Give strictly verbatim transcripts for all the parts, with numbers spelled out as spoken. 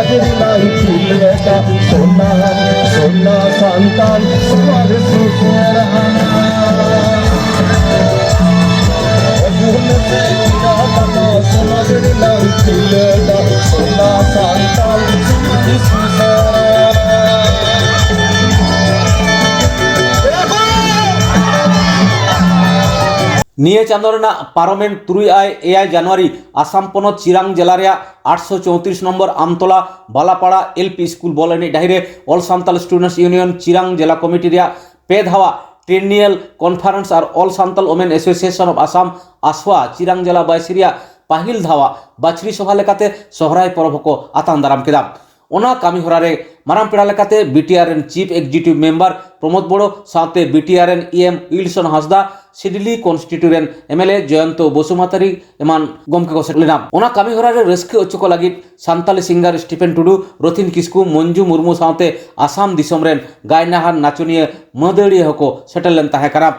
ᱥᱚᱱᱟ, ᱥᱚᱱᱟ ᱥᱟᱱᱛᱟᱲ ᱥᱚᱢᱟᱡᱽ ᱥᱩᱥᱟᱹᱨᱟ᱾ ᱥᱚᱱᱟ ᱥᱟᱱᱛᱟᱲ ᱥᱚᱢᱟᱡᱽ ᱥᱩᱥᱟᱹᱨᱟ᱾ ᱱᱤᱭᱟᱹ ᱪᱟᱸᱫᱚ ᱨᱮᱱᱟᱜ ᱯᱟᱨᱚᱢᱮᱱ ᱛᱩᱨᱩᱭ ᱟᱭ ᱮᱭᱟᱭ ᱡᱟᱱᱩᱣᱟᱨᱤ ᱟᱥᱟᱢ ᱯᱚᱱᱚᱛ ᱪᱤᱨᱟᱝ ᱡᱮᱞᱟ ᱨᱮᱭᱟᱜ ᱟᱴᱥᱚ ᱪᱳᱭᱛᱨᱤᱥ ᱱᱚᱢᱵᱚᱨ ᱟᱢᱛᱚᱞᱟ ᱵᱟᱞᱟᱯᱟᱲᱟ ᱮᱞ ᱯᱤ ᱥᱠᱩᱞ ᱵᱚᱞ ᱮᱱᱮᱡ ᱰᱟᱹᱦᱤ ᱨᱮ All Santal Students Union Chirang ᱡᱮᱞᱟ ᱠᱚᱢᱤᱴᱤ ᱨᱮᱭᱟᱜ ᱯᱮ ᱫᱷᱟᱣᱟ ᱴᱨᱮᱱᱤᱭᱟᱞ ᱠᱚᱱᱯᱷᱟᱨᱮᱱᱥ ᱟᱨ All Santal Women Association of Assam ᱟᱥᱣᱟ ᱪᱤᱨᱟᱝ ᱡᱮᱞᱟ ᱵᱟᱹᱭᱥᱤ ᱨᱮᱭᱟᱜ ᱯᱟᱹᱦᱤᱞ ᱫᱷᱟᱣᱟ ᱵᱟᱪᱷᱨᱤ ᱥᱚᱵᱷᱟ ᱞᱮᱠᱟᱛᱮ ᱥᱚᱦᱨᱟᱭ ᱯᱚᱨᱚᱵᱽ ᱦᱚᱸᱠᱚ ᱟᱛᱟᱝ ᱫᱟᱨᱟᱢ ᱠᱮᱫᱟ᱾ ᱚᱱᱟ ᱠᱟᱹᱢᱤ ᱦᱚᱨᱟ ᱨᱮ ᱢᱟᱨᱟᱝ ᱯᱮᱲᱟ ᱞᱮᱠᱟᱛᱮ ᱵᱤ ᱴᱤ ᱟᱨ ᱨᱮᱱ ᱪᱤᱯ ᱮᱠᱡᱤᱠᱤᱭᱩᱴᱤᱵᱷ ᱢᱮᱢᱵᱟᱨ ᱯᱨᱚᱢᱳᱫ ᱵᱚᱲᱚ ᱥᱟᱶᱛᱮ ᱵᱤ ᱴᱤ ᱟᱨ ᱨᱮᱱ E M Wilson Hansda, Sidli constituency M L A Joyanta Basumatary ᱮᱢᱟᱱ ᱜᱚᱢᱠᱮ ᱠᱚ ᱥᱮᱴᱮᱨ ᱞᱮᱱᱟ᱾ ᱚᱱᱟ ᱠᱟᱹᱢᱤ ᱦᱚᱨᱟ ᱨᱮ ᱨᱟᱹᱥᱠᱟᱹ ᱦᱚᱪᱚ ᱠᱚ ᱞᱟᱹᱜᱤᱫ ᱥᱟᱱᱛᱟᱞᱤ ᱥᱤᱝᱜᱟᱨ ᱥᱴᱤᱯᱷᱮᱱ ᱴᱩᱰᱩ, ᱨᱚᱛᱷᱤᱱ ᱠᱤᱥᱠᱩ, ᱢᱚᱧᱡᱩ ᱢᱩᱨᱢᱩ ᱥᱟᱶᱛᱮ ᱟᱥᱟᱢ ᱫᱤᱥᱚᱢ ᱨᱮᱱ ᱜᱟᱭᱱᱟᱦᱟᱨ, ᱱᱟᱪᱚᱱᱤᱭᱟᱹ, ᱢᱟᱹᱫᱟᱹᱲᱤᱭᱟᱹ ᱦᱚᱸᱠᱚ ᱥᱮᱴᱮᱨ ᱞᱮᱱ ᱛᱟᱦᱮᱸ ᱠᱟᱱᱟ᱾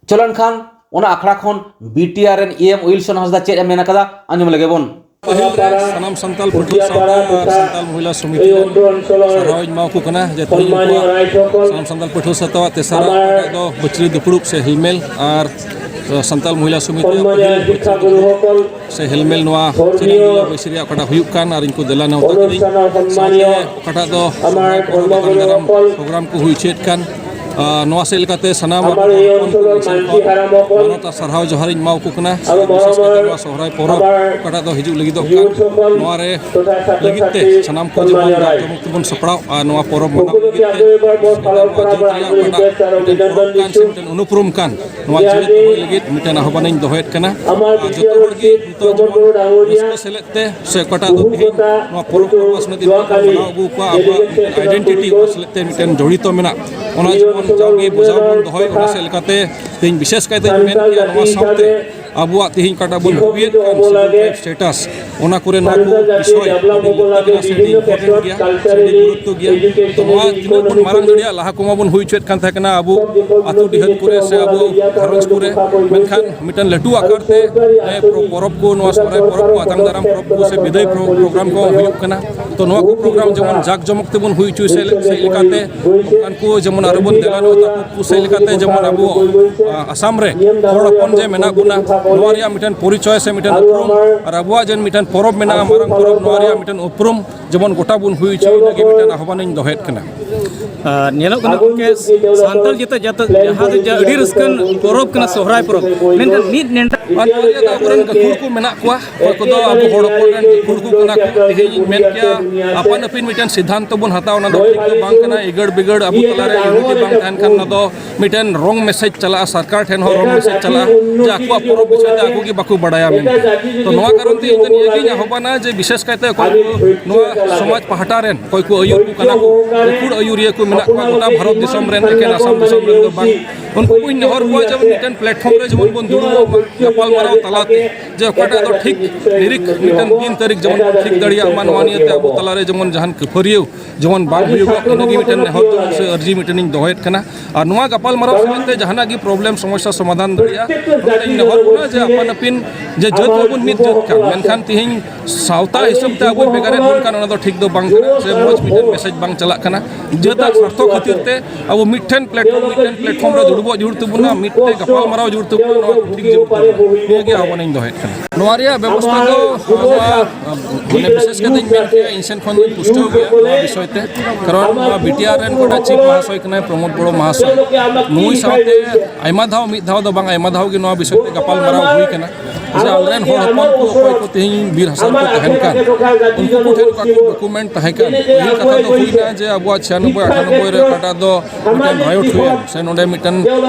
ᱪᱚᱞᱚᱱ ᱠᱷᱟᱱ ᱚᱱᱟ ᱟᱠᱷᱲᱟ ᱠᱷᱚᱱ ᱵᱤ ᱴᱤ ᱟᱨ ᱨᱮᱱ ᱤ ᱮᱢ ᱩᱭᱤᱞᱥᱚᱱ ᱦᱟᱸᱥᱫᱟ ᱪᱮᱫ ᱮ ᱢᱮᱱ ᱟᱠᱟᱫᱟ, ᱟᱸᱡᱚᱢ ᱞᱮᱜᱮ ᱵᱚᱱ᱾ ᱯᱟᱹᱦᱤᱞ ᱨᱮ ᱥᱟᱱᱟᱢ ᱥᱟᱱᱛᱟᱲ ᱯᱟᱹᱴᱷᱩᱣᱟᱹ ᱥᱟᱶᱛᱟ ᱟᱨ ᱥᱟᱱᱛᱟᱲ ᱢᱚᱦᱤᱞᱟ ᱥᱚᱢᱤᱛᱤ ᱨᱮᱱ ᱥᱟᱨᱦᱟᱣ ᱤᱧ ᱮᱢᱟ ᱠᱚ ᱠᱟᱱᱟ ᱡᱮ ᱛᱮᱦᱮᱧ ᱩᱱᱠᱩᱣᱟᱜ ᱥᱟᱱᱟᱢ ᱥᱟᱱᱛᱟᱲ ᱯᱟᱹᱴᱷᱩᱣᱟᱹ ᱥᱟᱶᱛᱟ ᱛᱮᱥᱟᱨᱟᱜ ᱚᱠᱟᱴᱟᱜ ᱫᱚ ᱵᱟᱹᱪᱷᱨᱤ ᱫᱩᱯᱲᱩᱵ ᱥᱮ ᱦᱮᱞᱢᱮᱞ ᱟᱨ ᱥᱟᱱᱛᱟᱲ ᱢᱚᱦᱤᱞᱟ ᱥᱚᱢᱤᱛᱤ ᱯᱟᱹᱦᱤᱞ ᱵᱟᱹᱪᱷᱨᱤ ᱫᱩᱯᱲᱩᱵ ᱥᱮ ᱦᱮᱞᱢᱮᱞ ᱱᱚᱣᱟ ᱪᱤᱨᱟᱝ ᱵᱟᱹᱭᱥᱤ ᱨᱮᱭᱟᱜ ᱚᱠᱟᱴᱟᱜ ᱦᱩᱭᱩᱜ ᱠᱟᱱ ᱟᱨ ᱤᱧ ᱠᱚ ᱫᱮᱞᱟ ᱱᱮᱣᱛᱟ ᱠᱤᱫᱤᱧ ᱥᱟᱶᱛᱮ ᱚᱠᱟᱴᱟᱜ ᱫᱚ ᱥᱚᱦᱨᱟᱭ ᱯᱚᱨᱚᱵᱽ ᱟᱛᱟᱝ ᱫᱟᱨᱟᱢ ᱯᱨᱳᱜᱨᱟᱢ ᱠᱚ ᱦᱩᱭ ᱦᱚᱪᱚᱭᱮᱫ ᱠᱟᱱ, ᱟᱨ ᱱᱚᱣᱟ ᱥᱮᱫ ᱞᱮᱠᱟᱛᱮ ᱥᱟᱱᱟᱢ ᱟᱵᱚ ᱦᱚᱲ ᱦᱚᱯᱚᱱ ᱠᱚ ᱢᱟᱱᱚᱛ ᱟᱨ ᱥᱟᱨᱦᱟᱣ ᱡᱚᱦᱟᱨ ᱤᱧ ᱮᱢᱟ ᱠᱚ ᱠᱟᱱᱟ᱾ ᱵᱤᱥᱮᱥ ᱠᱟᱛᱮ ᱱᱚᱣᱟ ᱥᱚᱦᱨᱟᱭ ᱯᱚᱨᱚᱵᱽ ᱚᱠᱟᱴᱟᱜ ᱫᱚ ᱦᱤᱡᱩᱜ ᱞᱟᱹᱜᱤᱫᱚᱜ ᱠᱟᱱ, ᱱᱚᱣᱟ ᱨᱮ ᱞᱟᱹᱜᱤᱫ ᱛᱮ ᱥᱟᱱᱟᱢ ᱠᱚ ᱡᱮᱢᱚᱱ ᱡᱟᱠ ᱡᱚᱢᱚᱠ ᱛᱮᱵᱚᱱ ᱥᱟᱯᱲᱟᱣ ᱟᱨ ᱱᱚᱣᱟ ᱯᱚᱨᱚᱵᱽ ᱢᱟᱱᱟᱣ ᱞᱟᱹᱜᱤᱫ ᱛᱮ ᱵᱤᱥᱮᱥ ᱠᱟᱛᱮ ᱱᱚᱣᱟ ᱡᱟᱹᱛ ᱨᱮᱭᱟᱜ ᱚᱠᱟᱴᱟᱜ ᱢᱤᱫᱴᱮᱱ ᱯᱚᱨᱚᱵᱽ ᱠᱟᱱ ᱥᱮ ᱢᱤᱫᱴᱮᱱ ᱩᱱᱩᱯᱨᱩᱢ ᱠᱟᱱ, ᱱᱚᱣᱟ ᱡᱤᱭᱟᱹᱲ ᱫᱚᱦᱚᱭ ᱞᱟᱹᱜᱤᱫ ᱢᱤᱫᱴᱮᱱ ᱟᱦᱵᱟᱱ ᱤᱧ ᱫᱚᱦᱚᱭᱮᱫ ᱠᱟᱱᱟ᱾ ᱟᱨ ᱡᱚᱛᱚ ᱦᱚᱲ ᱜᱮ ᱱᱤᱛᱚᱜ ᱡᱮᱢᱚᱱ ᱨᱟᱹᱥᱠᱟᱹ ᱥᱮᱞᱮᱫ ᱛᱮ ᱥᱮ ᱚᱠᱟᱴᱟᱜ ᱫᱚ ᱛᱮᱦᱮᱧ ᱱᱚᱣᱟ ᱯᱚᱨᱚᱵᱽ ᱯᱚᱨᱵᱟᱥ ᱢᱤᱫ ᱫᱤᱱ ᱠᱷᱚᱱ ᱵᱚᱱ ᱢᱟᱱᱟᱣ ᱟᱹᱜᱩ ᱠᱚᱣᱟ, ᱟᱵᱚᱣᱟᱜ ᱟᱭᱰᱮᱱᱴᱤᱴᱤ ᱚᱱᱟ ᱥᱮᱞᱮᱫ ᱛᱮ ᱢᱤᱫᱴᱮᱱ ᱡᱚᱲᱤᱛᱚ ᱢᱮᱱᱟᱜ, ᱚᱱᱟ ᱡᱮᱢᱚᱱ ᱡᱟᱣᱜᱮ ᱵᱚᱡᱟᱣ ᱵᱚᱱ ᱫᱚᱦᱚᱭ, ᱚᱱᱟ ᱥᱮᱫ ᱞᱮᱠᱟᱛᱮ ᱛᱮᱦᱮᱧ ᱵᱤᱥᱮᱥ ᱠᱟᱭᱛᱮ ᱤᱧ ᱢᱮᱱ ᱠᱮᱭᱟ ᱱᱚᱣᱟ ᱥᱟᱶᱛᱮ ᱟᱵᱚᱣᱟᱜ ᱛᱮᱦᱮᱧ ᱚᱠᱟᱴᱟᱜ ᱵᱚᱱ ᱫᱟᱹᱵᱤᱭᱮᱫ ᱠᱟᱱ ᱥᱮ ᱥᱴᱮᱴᱟᱥ, ᱚᱱᱟ ᱠᱚᱨᱮ ᱱᱚᱣᱟ ᱠᱚ ᱵᱤᱥᱚᱭ ᱟᱹᱰᱤ ᱞᱟᱹᱠᱛᱤ ᱠᱟᱱᱟ ᱥᱮ ᱟᱹᱰᱤ ᱤᱢᱯᱚᱨᱴᱮᱱᱴ ᱜᱮᱭᱟ ᱥᱮ ᱟᱹᱰᱤ ᱜᱩᱨᱩᱛᱛᱚ ᱜᱮᱭᱟ᱾ ᱛᱚ ᱱᱚᱣᱟ ᱛᱤᱱᱟᱹᱜ ᱵᱚᱱ ᱢᱟᱨᱟᱝ ᱫᱟᱲᱮᱭᱟᱜᱼᱟ, ᱞᱟᱦᱟ ᱠᱚᱢᱟ ᱵᱚᱱ ᱦᱩᱭ ᱦᱚᱪᱚᱭᱮᱫ ᱠᱟᱱ ᱛᱟᱦᱮᱸ ᱠᱟᱱᱟ ᱟᱵᱚ ᱟᱹᱛᱩ ᱰᱤᱦᱟᱹᱛ ᱠᱚᱨᱮ ᱥᱮ ᱟᱵᱚ ᱜᱷᱟᱨᱚᱸᱡᱽ ᱠᱚᱨᱮ, ᱢᱮᱱᱠᱷᱟᱱ ᱢᱤᱫᱴᱮᱱ ᱞᱟᱹᱴᱩ ᱟᱠᱟᱨ ᱛᱮ ᱱᱤᱭᱟᱹ ᱯᱚᱨᱚᱵᱽ ᱠᱚ, ᱱᱚᱣᱟ ᱥᱚᱦᱨᱟᱭ ᱯᱚᱨᱚᱵᱽ ᱠᱚ, ᱟᱛᱟᱝ ᱫᱟᱨᱟᱢ ᱯᱚᱨᱚᱵᱽ ᱠᱚ ᱥᱮ ᱵᱤᱫᱟᱹᱭ ᱯᱨᱳ-, ᱯᱨᱳᱜᱨᱟᱢ ᱠᱚ ᱦᱩᱭᱩᱜ ᱠᱟᱱᱟ᱾ ᱛᱚ ᱱᱚᱣᱟ ᱠᱚ ᱯᱨᱳᱜᱨᱟᱢ ᱡᱮᱢᱚᱱ ᱡᱟᱠ ᱡᱚᱢᱚᱠ ᱛᱮᱵᱚᱱ ᱦᱩᱭ ᱦᱚᱪᱚᱭ ᱥᱮ ᱥᱮ ᱞᱮᱠᱟᱛᱮ ᱚᱱᱠᱟᱱ ᱠᱚ ᱡᱮᱢᱚᱱ ᱟᱨᱚ ᱵᱚᱱ ᱫᱮᱞᱟ ᱱᱚᱣᱟ ᱛᱟᱠᱚ ᱥᱮ ᱞᱮᱠᱟᱛᱮ ᱡᱮᱢᱚᱱ ᱟᱵᱚ ᱟ, ᱟᱥᱟᱢ ᱨᱮ ᱦᱚᱲ ᱦᱚᱯᱚᱱ ᱡᱮ ᱢᱮᱱᱟᱜ ᱵᱚᱱᱟ, ᱱᱚᱣᱟ ᱨᱮᱭᱟᱜ ᱢᱤᱫᱴᱮᱱ ᱯᱚᱨᱤᱪᱚᱭ ᱥᱮ ᱢᱤᱫᱴᱮᱱ ᱩᱯᱨᱩᱢ ᱟᱨ ᱟᱵᱚᱣᱟᱜ ᱡᱮ ᱢᱤᱫᱴᱮᱱ ᱯᱚᱨᱚᱵᱽ ᱢᱮᱱᱟᱜᱼᱟ ᱢᱟᱨᱟᱝ ᱯᱚᱨᱚᱵᱽ, ᱱᱚᱣᱟ ᱨᱮᱭᱟᱜ ᱢᱤᱫᱴᱮᱱ ᱩᱯᱨᱩᱢ ᱡᱮᱢᱚᱱ ᱜᱚᱴᱟ ᱵᱚᱱ ᱦᱩᱭ ᱦᱚᱪᱚᱭ ᱞᱟᱹᱜᱤᱫ ᱢᱤᱫᱴᱮᱱ ᱟᱦᱵᱟᱱ ᱤᱧ ᱫᱚᱦᱚᱭᱮᱫ ᱠᱟᱱᱟ᱾ ᱟᱨ ᱧᱮᱞᱚᱜ ᱠᱟᱱᱟ ᱜᱚᱢᱠᱮ, ᱥᱟᱱᱛᱟᱲ ᱡᱟᱹᱛᱟᱹ ᱡᱟᱹᱛᱟᱹ ᱡᱟᱦᱟᱸ ᱫᱚ ᱡᱟ ᱟᱹᱰᱤ ᱨᱟᱹᱥᱠᱟᱹᱱ ᱯᱚᱨᱚᱵᱽ ᱠᱟᱱᱟ ᱥᱚᱦᱨᱟᱭ ᱯᱚᱨᱚᱵᱽ, ᱢᱮᱱᱠᱷᱟᱱ ᱢᱤᱫ ᱱᱮᱸᱰᱟ ᱟᱨ ᱱᱚᱣᱟ ᱨᱮᱭᱟᱜ ᱫᱚ ᱟᱵᱚᱨᱮᱱ ᱜᱟᱹᱠᱷᱩᱲ ᱠᱚ ᱢᱮᱱᱟᱜ ᱠᱚᱣᱟ, ᱚᱠᱚᱭ ᱠᱚᱫᱚ ᱟᱵᱚ ᱦᱚᱲ ᱦᱚᱯᱚᱱ ᱨᱮᱱ ᱜᱟᱹᱠᱷᱩᱲ ᱠᱚ ᱠᱟᱱᱟ ᱠᱚ᱾ ᱛᱮᱦᱮᱧ ᱤᱧ ᱢᱮᱱ ᱠᱮᱭᱟ, ᱟᱯᱟᱱ ᱟᱹᱯᱤᱱ ᱢᱤᱫᱴᱮᱱ ᱥᱤᱫᱽᱫᱷᱟᱱᱛᱚ ᱵᱚᱱ ᱦᱟᱛᱟᱣᱟ, ᱚᱱᱟ ᱫᱚ ᱴᱷᱤᱠ ᱫᱚ ᱵᱟᱝ ᱠᱟᱱᱟ᱾ ᱤᱜᱟᱹᱲ ᱵᱤᱜᱟᱹᱲ ᱟᱵᱚ ᱛᱟᱞᱟᱨᱮ ᱤᱭᱩᱱᱤᱴᱤ ᱵᱟᱝ ᱛᱟᱦᱮᱱ ᱠᱷᱟᱱ, ᱚᱱᱟ ᱫᱚ ᱢᱤᱫᱴᱮᱱ ᱨᱚᱝ ᱢᱮᱥᱮᱡᱽ ᱪᱟᱞᱟᱜᱼᱟ, ᱥᱚᱨᱠᱟᱨ ᱴᱷᱮᱱ ᱦᱚᱸ ᱨᱚᱝ ᱢᱮᱥᱮᱡᱽ ᱪᱟᱞᱟᱜᱼᱟ ᱡᱮ ᱟᱠᱚᱣᱟᱜ ᱯᱚᱨᱚᱵᱽ ᱵᱤᱥᱚᱭ ᱛᱮ ᱟᱠᱚ ᱜᱮ ᱵᱟᱠᱚ ᱵᱟᱲᱟᱭᱟ ᱢᱮᱱᱛᱮ᱾ ᱛᱚ ᱱᱚᱣᱟ ᱠᱟᱨᱚᱱ ᱛᱮ ᱤᱧ ᱫᱚ ᱱᱤᱭᱟᱹ ᱜᱤᱧ ᱟᱦᱵᱟᱱᱟ ᱡᱮ ᱵᱤᱥᱮᱥ ᱠᱟᱭᱛᱮ ᱚᱠᱚᱭ ᱠᱚ ᱱᱚᱣᱟ ᱥᱚᱢᱟᱡᱽ ᱯᱟᱦᱴᱟ ᱨᱮᱱ ᱚᱠᱚᱭ ᱠᱚ ᱟᱹᱭᱩᱨ ᱠᱚ ᱠᱟᱱᱟ ᱠᱚ, ᱜᱟᱹᱠᱷᱩᱲ ᱟᱹᱭᱩᱨᱤᱭᱟᱹ ᱠᱚ ᱢᱮᱱᱟᱜ ᱠᱚᱣᱟ ᱜᱚᱴᱟ ᱵᱷᱟᱨᱚᱛ ᱫᱤᱥᱚᱢ ᱨᱮᱱ, ᱮᱠᱮᱱ ᱟᱥᱟᱢ ᱫᱤᱥᱚᱢ ᱨᱮᱱ ᱫᱚ ᱵᱟᱝ᱾ ᱩᱱᱠᱩ ᱠᱚᱧ ᱱᱮᱦᱚᱨ ᱠᱚᱣᱟ ᱡᱮ ᱢᱤᱫᱴᱮᱱ ᱯᱞᱟᱴᱯᱷᱚᱨᱢ ᱨᱮ ᱡᱮᱢᱚᱱ ᱵᱚᱱ ᱫᱩᱲᱩᱵᱚᱜ ᱢᱟ ᱜᱟᱯᱟᱞᱢᱟᱨᱟᱣ ᱛᱟᱞᱟᱛᱮ, ᱡᱮ ᱚᱠᱟᱴᱟᱜ ᱫᱚ ᱴᱷᱤᱠ ᱱᱤᱨᱤᱠ ᱢᱤᱫᱴᱮᱱ ᱫᱤᱱ ᱛᱟᱹᱨᱤᱠᱷ ᱡᱮᱢᱚᱱ ᱵᱚᱱ ᱴᱷᱤᱠ ᱫᱟᱲᱮᱭᱟᱜ ᱢᱟ᱾ ᱱᱚᱣᱟ ᱱᱤᱭᱮᱛᱮ ᱟᱵᱚ ᱛᱟᱞᱟᱨᱮ ᱡᱮᱢᱚᱱ ᱡᱟᱦᱟᱱ ᱠᱷᱟᱹᱯᱟᱹᱨᱤᱭᱟᱹᱣ ᱡᱮᱢᱚᱱ ᱵᱟᱝ ᱦᱩᱭᱩᱜᱚᱜ, ᱤᱱᱟᱹᱜᱮ ᱢᱤᱫᱴᱮᱱ ᱱᱮᱦᱚᱨ ᱫᱚ ᱥᱮ ᱟᱹᱨᱡᱤ ᱢᱤᱫᱴᱮᱱ ᱤᱧ ᱫᱚᱦᱚᱭᱮᱫ ᱠᱟᱱᱟ᱾ ᱟᱨ ᱱᱚᱣᱟ ᱜᱟᱯᱟᱞᱢᱟᱨᱟᱣ ᱥᱚᱸᱜᱮ ᱛᱮ ᱡᱟᱦᱟᱱᱟᱜ ᱜᱮ ᱯᱨᱚᱵᱞᱮᱢ ᱥᱚᱢᱚᱥᱥᱟ ᱥᱚᱢᱟᱫᱷᱟᱱ ᱫᱟᱲᱮᱭᱟᱜᱼᱟ, ᱚᱱᱟᱛᱮ ᱤᱧ ᱱᱮᱦᱚᱨ ᱠᱟᱱᱟ ᱡᱮ ᱟᱯᱟᱱ ᱟᱹᱯᱤᱱ ᱡᱮ ᱡᱟᱹᱛ ᱢᱟᱵᱚᱱ ᱢᱤᱫ ᱡᱟᱹᱛ ᱠᱟᱱ, ᱢᱮᱱᱠᱷᱟᱱ ᱛᱮᱦᱮᱧ ᱥᱟᱶᱛᱟ ᱦᱤᱥᱟᱹᱵ ᱛᱮ ᱟᱵᱚ ᱵᱷᱮᱜᱟᱨᱮᱫ ᱵᱚᱱ ᱠᱟᱱ, ᱚᱱᱟ ᱫᱚ ᱴᱷᱤᱠ ᱫᱚ ᱵᱟᱝ ᱠᱟᱱᱟ, ᱥᱮ ᱢᱚᱡᱽ ᱢᱤᱫᱴᱮᱱ ᱢᱮᱥᱮᱡᱽ ᱵᱟᱝ ᱪᱟᱞᱟᱜ ᱠᱟᱱᱟ᱾ ᱡᱟᱹᱛ ᱟᱜ ᱥᱟᱨᱛᱷᱚ ᱠᱷᱟᱹᱛᱤᱨ ᱛᱮ ᱟᱵᱚ ᱢᱤᱫᱴᱮᱱ ᱯᱞᱟᱴᱯᱷᱚᱨᱢ, ᱢᱤᱫᱴᱮᱱ ᱯᱞᱟᱴᱯᱷᱚᱨᱢ ᱨᱮ ᱫᱩᱲᱩᱵᱚᱜ ᱡᱟᱹᱨᱩᱲ ᱛᱟᱵᱚᱱᱟ, ᱢᱤᱫᱴᱮᱱ ᱜᱟᱯᱟᱞᱢᱟᱨᱟᱣ ᱡᱟᱹᱨᱩᱲ ᱛᱟᱵᱚᱱᱟ, ᱱᱚᱣᱟ ᱠᱚ ᱴᱷᱤᱠ ᱡᱟᱹᱨᱩᱲ ᱛᱟᱵᱚᱱᱟ᱾ ᱱᱤᱭᱟᱹ ᱜᱮ ᱟᱦᱵᱟᱱ ᱤᱧ ᱫᱚᱦᱚᱭᱮᱫ ᱠᱟᱱᱟ᱾ ᱱᱚᱣᱟ ᱨᱮᱭᱟᱜ ᱵᱮᱵᱚᱥᱛᱷᱟ ᱫᱚ ᱱᱚᱣᱟ, ᱢᱟᱱᱮ, ᱵᱤᱥᱮᱥ ᱠᱟᱛᱮ ᱤᱧ ᱢᱮᱱ ᱠᱮᱭᱟ, ᱤᱧ ᱥᱮᱱ ᱠᱷᱚᱱ ᱫᱚᱧ ᱯᱩᱥᱴᱟᱹᱣ ᱜᱮᱭᱟ ᱱᱚᱣᱟ ᱵᱤᱥᱚᱭ ᱛᱮ, ᱠᱟᱨᱚᱱ ᱱᱚᱣᱟ ᱵᱤ ᱴᱤ ᱟᱨ ᱨᱮᱱ ᱚᱠᱚᱭᱴᱟᱜ ᱪᱤᱯ ᱢᱟᱦᱟᱥᱚᱭ ᱠᱟᱱᱟᱭ ᱯᱨᱚᱢᱳᱫ ᱵᱚᱲᱚ ᱢᱟᱦᱟᱥᱚᱭ, ᱱᱩᱭ ᱥᱟᱶᱛᱮ ᱟᱭᱢᱟ ᱫᱷᱟᱣ, ᱢᱤᱫ ᱫᱷᱟᱣ ᱫᱚ ᱵᱟᱝ, ᱟᱭᱢᱟ ᱫᱷᱟᱣ ᱜᱮ ᱱᱚᱣᱟ ᱵᱤᱥᱚᱭ ᱛᱮ ᱜᱟᱯᱟᱞᱢᱟᱨᱟᱣ ᱦᱩᱭ ᱠᱟᱱᱟ᱾ ᱡᱮ ᱟᱞᱮᱨᱮᱱ ᱦᱚᱲ ᱦᱚᱯᱚᱱ ᱠᱚ ᱚᱠᱚᱭ ᱠᱚ ᱛᱮᱦᱮᱧ ᱵᱤᱨ ᱦᱟᱥᱟ ᱨᱮᱠᱚ ᱛᱟᱦᱮᱱ ᱠᱟᱱ, ᱩᱱᱠᱩ ᱠᱚ ᱴᱷᱮᱱ ᱚᱠᱟ ᱠᱚ ᱰᱚᱠᱩᱢᱮᱱᱴ ᱛᱟᱦᱮᱸ ᱠᱟᱱ, ᱯᱟᱹᱦᱤᱞ ᱠᱟᱛᱷᱟ ᱫᱚ ᱦᱩᱭᱱᱟ ᱡᱮ ᱟᱵᱚᱣᱟᱜ ᱪᱷᱤᱭᱟᱱᱚᱵᱵᱳᱭ ᱟᱴᱷᱟᱱᱚᱵᱵᱳᱭ ᱨᱮ ᱚᱠᱟᱴᱟᱜ ᱫᱚ ᱢᱤᱫᱴᱮᱱ ᱨᱟᱭᱚᱴ ᱦᱩᱭᱮᱱ ᱥᱮ ᱱᱚᱰᱮ ᱢᱤᱫᱴᱮᱱ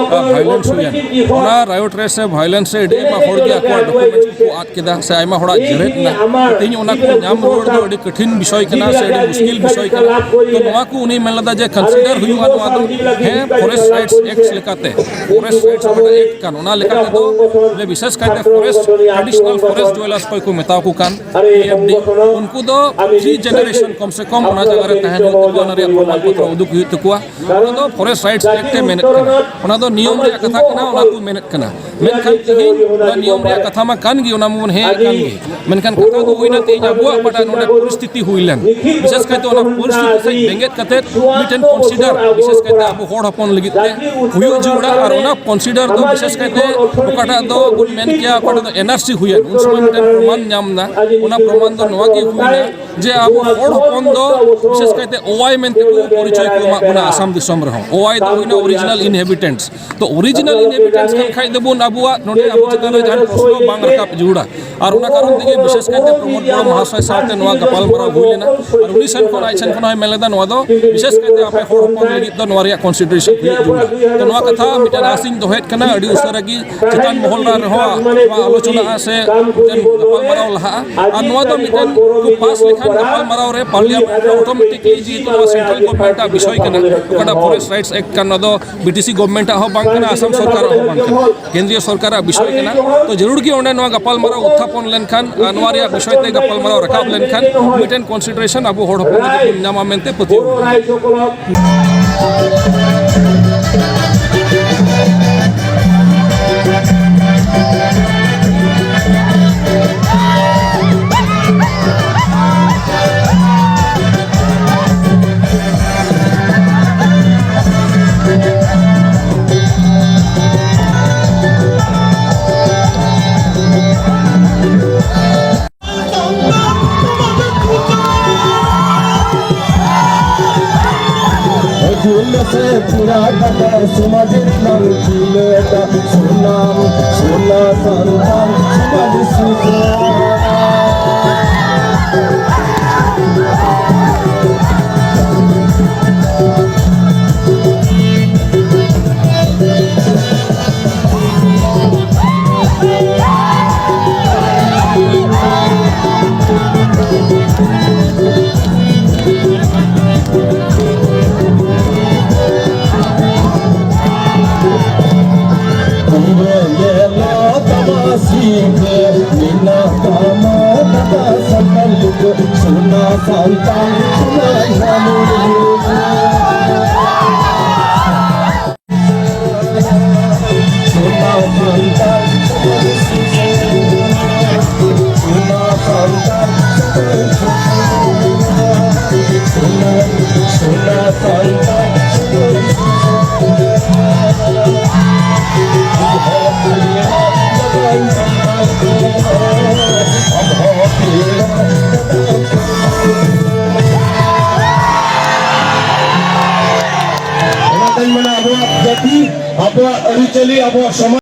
ᱵᱷᱟᱭᱞᱮᱱᱥ ᱦᱩᱭᱮᱱ, ᱚᱱᱟ ᱨᱟᱭᱚᱴ ᱨᱮ ᱥᱮ ᱵᱷᱟᱭᱞᱮᱱᱥ ᱨᱮ ᱟᱹᱰᱤ ᱟᱭᱢᱟ ᱦᱚᱲ ᱜᱮ ᱟᱠᱚᱣᱟᱜ ᱰᱚᱠᱩᱢᱮᱱᱴ ᱠᱚ ᱟᱫ ᱠᱮᱫᱟ ᱥᱮ ᱟᱭᱢᱟ ᱦᱚᱲᱟᱜ ᱡᱮᱨᱮᱫ ᱮᱱᱟ᱾ ᱛᱮᱦᱮᱧ ᱚᱱᱟ ᱠᱚ ᱧᱟᱢ ᱨᱩᱣᱟᱹᱲ ᱫᱚ ᱟᱹᱰᱤ ᱠᱚᱴᱷᱤᱱ ᱵᱤᱥᱚᱭ ᱠᱟᱱᱟ ᱥᱮ ᱟᱹᱰᱤ ᱢᱩᱥᱠᱤᱞ ᱵᱤᱥᱚᱭ ᱠᱟᱱᱟ᱾ ᱛᱚ ᱱᱚᱣᱟ ᱠᱚ ᱩᱱᱤ ᱢᱮᱱ ᱞᱮᱫᱟ ᱡᱮ ᱠᱚᱱᱥᱤᱰᱟᱨ ᱦᱩᱭᱩᱜᱼᱟ ᱱᱚᱣᱟ ᱫᱚ, ᱦᱮᱸ, ᱯᱷᱚᱨᱮᱥᱴ ᱨᱟᱭᱤᱴᱥ ᱮᱠᱴ ᱞᱮᱠᱟᱛᱮ, ᱯᱷᱚᱨᱮᱥᱴ ᱨᱟᱭᱤᱴᱥ ᱚᱠᱟᱴᱟᱜ ᱮᱠᱴ ᱠᱟᱱ, ᱚᱱᱟ ᱞᱮᱠᱟ ᱛᱮᱫᱚ ᱵᱚᱞᱮ ᱵᱤᱥᱮᱥ ᱠᱟᱭᱛᱮ ᱯᱷᱚᱨᱮᱥᱴ traditional forest dwellers ᱚᱠᱚᱭ ᱠᱚ ᱢᱮᱛᱟ ᱠᱚ ᱠᱟᱱ, ᱯᱤ ᱮᱯᱷ ᱰᱤ, ᱩᱱᱠᱩ ᱫᱚ three generation ᱠᱚᱢ ᱥᱮ ᱠᱚᱢ ᱚᱱᱟ ᱡᱟᱭᱜᱟ ᱨᱮ ᱛᱟᱦᱮᱱ ᱦᱩᱭᱩᱜ ᱛᱟᱠᱚᱣᱟ, ᱚᱱᱟ ᱨᱮᱭᱟᱜ ᱯᱨᱚᱢᱟᱱ ᱯᱚᱛᱨᱚ ᱩᱫᱩᱜ ᱦᱩᱭᱩᱜ ᱛᱟᱠᱚᱣᱟ᱾ ᱚᱱᱟ ᱫᱚ Forest Rights Act ᱮ ᱢᱮᱱᱮᱫ ᱠᱟᱱᱟ, ᱚᱱᱟ ᱫᱚ ᱱᱤᱭᱚᱢ ᱨᱮᱭᱟᱜ ᱠᱟᱛᱷᱟ ᱠᱟᱱᱟ, ᱚᱱᱟ ᱠᱚ ᱢᱮᱱᱮᱫ ᱠᱟᱱᱟ᱾ ᱢᱮᱱᱠᱷᱟᱱ ᱛᱮᱦᱮᱧ ᱚᱱᱟ ᱱᱤᱭᱚᱢ ᱨᱮᱭᱟᱜ ᱠᱟᱛᱷᱟ ᱢᱟ ᱠᱟᱱ ᱜᱮ, ᱚᱱᱟ ᱢᱟᱵᱚᱱ ᱦᱮᱸ ᱠᱟᱱ ᱜᱮ, ᱢᱮᱱᱠᱷᱟᱱ ᱠᱟᱛᱷᱟ ᱫᱚ ᱦᱩᱭᱱᱟ ᱛᱮᱦᱮᱧ ᱟᱵᱚᱣᱟᱜ ᱚᱠᱟᱴᱟᱜ ᱱᱚᱰᱮ ᱯᱚᱨᱤᱥᱛᱷᱤᱛᱤ ᱦᱩᱭ ᱞᱮᱱ, ᱵᱤᱥᱮᱥ ᱠᱟᱭᱛᱮ ᱚᱱᱟ ᱯᱚᱨᱤᱥᱛᱷᱤᱛᱤ ᱥᱮᱫ ᱵᱮᱸᱜᱮᱫ ᱠᱟᱛᱮ ᱢᱤᱫᱴᱮᱱ consider ᱵᱤᱥᱮᱥ ᱠᱟᱭᱛᱮ ᱟᱵᱚ ᱦᱚᱲ ᱦᱚᱯᱚᱱ ᱞᱟᱹᱜᱤᱫ ᱛᱮ ᱦᱩᱭᱩᱜ ᱡᱟᱹᱨᱩᱲᱟ᱾ ᱟᱨ ᱚᱱᱟ consider ᱫᱚ ᱵᱤᱥᱮᱥ ᱠᱟᱭᱛᱮ ᱚᱠᱟᱴᱟᱜ ᱫᱚ ᱵᱚᱱ ᱢᱮᱱ ᱠᱮᱭᱟ, ᱚᱠᱟᱴᱟᱜ ᱫᱚ ᱮᱱ ᱟᱨ ᱥᱤ ᱦᱩᱭᱮᱱ, ᱩᱱ ᱥᱚᱢᱚᱭ ᱢᱤᱫᱴᱮᱱ ᱯᱨᱚᱢᱟᱱ ᱧᱟᱢ ᱮᱱᱟ᱾ ᱚᱱᱟ ᱯᱨᱚᱢᱟᱱ ᱫᱚ ᱱᱚᱣᱟ ᱜᱮ ᱦᱩᱭᱱᱟ ᱡᱮ ᱟᱵᱚ ᱦᱚᱲ ᱦᱚᱯᱚᱱ ᱫᱚ ᱵᱤᱥᱮᱥ ᱠᱟᱭᱛᱮ ᱳᱣᱟᱭ ᱢᱮᱱᱛᱮ ᱠᱚ ᱯᱚᱨᱤᱪᱚᱭ ᱠᱚ ᱮᱢᱟᱜ ᱵᱚᱱᱟ ᱟᱥᱟᱢ ᱫᱤᱥᱚᱢ ᱨᱮᱦᱚᱸ᱾ ᱳᱣᱟᱭ ᱫᱚ ᱦᱩᱭᱱᱟ original inhabitants᱾ ᱛᱚ original inhabitants ᱠᱟᱱ ᱠᱷᱟᱡ ᱫᱚᱵᱚᱱ ᱟᱵᱚᱣᱟᱜ ᱱᱚᱰᱮ ᱟᱵᱚ ᱪᱮᱛᱟᱱ ᱨᱮ ᱡᱟᱦᱟᱸ ᱯᱨᱚᱥᱱᱚ ᱵᱟᱝ ᱨᱟᱠᱟᱵ ᱡᱟᱹᱨᱩᱲᱟ᱾ ᱟᱨ ᱚᱱᱟ ᱠᱟᱨᱚᱱ ᱛᱮᱜᱮ ᱵᱤᱥᱮᱥ ᱠᱟᱭᱛᱮ ᱯᱨᱚᱢᱳᱫ ᱵᱚᱲᱚ ᱢᱚᱦᱟᱥᱚᱭ ᱥᱟᱶᱛᱮ ᱱᱚᱣᱟ ᱜᱟᱯᱟᱞᱢᱟᱨᱟᱣ ᱦᱩᱭ ᱞᱮᱱᱟ᱾ ᱟᱨ ᱩᱱᱤ ᱥᱮᱱ ᱠᱷᱚᱱ, ᱟᱡ ᱥᱮᱱ ᱠᱷᱚᱱ ᱦᱚᱸᱭ ᱢᱮᱱ ᱞᱮᱫᱟ, ᱱᱚᱣᱟ ᱫᱚ ᱵᱤᱥᱮᱥ ᱠᱟᱭᱛᱮ ᱟᱯᱮ ᱦᱚᱲ ᱦᱚᱯᱚᱱ ᱞᱟᱹᱜᱤᱫ ᱫᱚ ᱱᱚᱣᱟ ᱨᱮᱭᱟᱜ consideration ᱦᱩᱭᱩᱜ ᱡᱟᱹᱨᱩᱲᱟ᱾ ᱛᱚ ᱱᱚᱣᱟ ᱠᱟᱛᱷᱟ ᱢᱤᱫᱴᱮᱱ ᱟᱥ ᱤᱧ ᱫᱚᱦᱚᱭᱮᱫ ᱠᱟᱱᱟ, ᱟᱹᱰᱤ ᱩᱥᱟᱹᱨᱟ ᱜᱮ ᱪᱮᱛᱟᱱ ᱢᱚᱦᱚᱞ ᱨᱮᱦᱚᱸ ᱱᱚᱣᱟ ᱟᱞᱳᱪᱚᱱᱟᱜᱼᱟ ᱥᱮ ᱢᱤᱫᱴᱮᱱ ᱜᱟᱯᱟᱞᱢᱟᱨᱟᱣ ᱞᱟᱦᱟᱜᱼᱟ᱾ ᱟᱨ ᱱᱚᱣᱟ ᱫᱚ ᱢᱤᱫᱴᱮᱱ ᱠᱚ ᱯᱟᱥ ᱞᱮᱠᱷᱟᱱ ᱜᱟᱯᱟᱞᱢᱟᱨᱟᱣ ᱨᱮ ᱯᱟᱨᱞᱤᱭᱟᱢᱮᱱᱴ ᱨᱮ automatically, ᱡᱮᱦᱮᱛᱩ ᱱᱚᱣᱟ ᱥᱮᱱᱴᱨᱟᱞ ᱜᱚᱵᱷᱚᱨᱱᱢᱮᱱᱴ ᱟᱜ ᱵᱤᱥᱚᱭ ᱠᱟᱱᱟ, ᱚᱠᱟᱴᱟᱜ Forest Rights Act ᱠᱟᱱ, ᱱᱚᱣᱟ ᱫᱚ ᱵᱤ ᱴᱤ ᱥᱤ ᱜᱚᱵᱷᱚᱨᱱᱢᱮᱱᱴ ᱟᱜ ᱦᱚᱸ ᱵᱟᱝ ᱠᱟᱱᱟ, ᱟᱥᱟᱢ ᱥᱚᱨᱠᱟᱨᱟᱜ ᱦᱚᱸ ᱵᱟᱝ ᱠᱟᱱᱟ, ᱠᱮᱱᱫᱨᱤᱭᱚ ᱥᱚᱨᱠᱟᱨᱟᱜ ᱵᱤᱥᱚᱭ ᱠᱟᱱᱟ᱾ ᱛᱚ ᱡᱟᱹᱨᱩᱲ ᱜᱮ ᱚᱸᱰᱮ ᱱᱚᱣᱟ ᱜᱟᱯᱟᱞᱢᱟᱨᱟᱣ ᱩᱛᱛᱷᱟᱯᱚᱱ ᱞᱮᱱᱠᱷᱟᱱ ᱟᱨ ᱱᱚᱣᱟ ᱨᱮᱭᱟᱜ ᱵᱤᱥᱚᱭ ᱛᱮ ᱜᱟᱯᱟᱞᱢᱟᱨᱟᱣ ᱨᱟᱠᱟᱵ ᱞᱮᱱᱠᱷᱟᱱ ᱢᱤᱫᱴᱮᱱ consideration ᱟᱵᱚ ᱦᱚᱲ ᱦᱚᱯᱚᱱ ᱞᱟᱹᱜᱤᱫ ᱵᱚᱱ ᱧᱟᱢᱟ ᱢᱮᱱᱛᱮ ᱯᱟᱹᱛᱭᱟᱹᱣ ᱢᱮᱱᱟᱜᱼᱟ᱾ ᱥᱚᱢᱟᱡᱽ ᱨᱮᱱᱟᱝ ᱠᱷᱤᱞᱟᱹᱴᱟ ᱥᱩᱱᱟᱢ ᱥᱩᱱᱟ ᱥᱟᱱᱛᱟᱲ ᱥᱚᱢᱟᱡᱽ ᱥᱩᱥᱟᱹᱨ᱾ ᱥᱤᱵᱮ ᱢᱮᱱᱟᱜ ᱛᱟᱢᱟ ᱫᱟᱫᱟ ᱥᱟᱱᱛᱟᱲ ᱞᱩᱜᱩ, ᱥᱚᱱᱟ ᱥᱟᱱᱛᱟᱲ ᱥᱚᱱᱟ ᱡᱷᱟᱱᱩ᱾ ᱥᱚᱱᱟ ᱥᱟᱱᱛᱟᱲ ᱥᱚᱱᱟ ᱥᱟᱱᱛᱟᱲ ᱥᱚᱱᱟ ᱥᱟᱱᱛᱟᱲ᱾ ᱚᱱᱟᱛᱮᱧ ᱢᱮᱱᱟ, ᱟᱵᱚᱣᱟᱜ ᱡᱟᱹᱛᱤ, ᱟᱵᱚᱣᱟᱜ ᱟᱹᱨᱤᱪᱟᱹᱞᱤ, ᱟᱵᱚᱣᱟᱜ ᱥᱚᱢᱟᱡᱽ